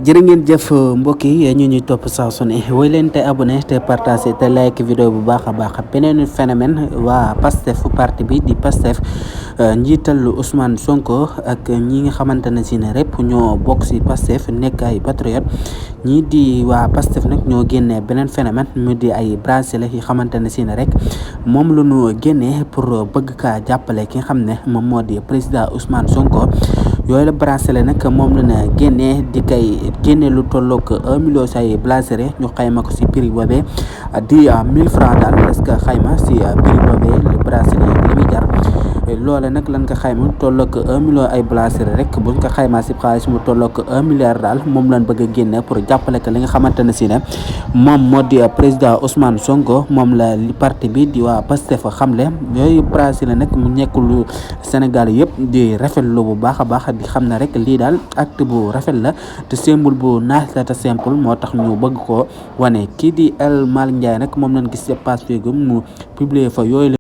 jërë ngeen jëf mbokk yi ñu ñuy topp saa su ne woy leen te abonné te partagé te like vidéo bu baax a baax beneen phénomène waa Pastef parti bi di Pastef njiital Ousmane Sonko ak ñi nga xamante ne si ne rek ñoo bokk si Pastef nekk ay patriote ñii di waa Pastef nag ñoo génnee beneen phénomène mu di ay bracelet yi xamante ne si ne rek moom la ñu génnee pour bëgg kaa jàppale ki nga xam ne moom moo di président Ousmane Sonko. yooyu la bracelet nag moom la na génnee di kay génne lu tolloog 1 million say bracelet ñu xayma ko si prix boobee di 1000 francs daal parce que xayma si prix boobee le bracelet li muy jar loole nag lan ko xayma tolloog 1 million ay bracelet rek buñ ko xaymaa si xaalis mu tolloog 1 milliard daal moom lañ bëgg a génne pour jàppale ko li nga xamante ne si ne moom moo di président Ousmane Sonko moom la parti bi di waa Pastef xamle yooyu bracelet nag mu nekk lu Sénégal yëpp di rafetlu bu baax a baax di xam ne rek lii daal acte bu rafet la te symbole bu naaj la te simple moo tax ñu bëgg koo wane kii di El Malick Ndiaye nag moom lañ gis ci page Facebook mu publier fa yooyu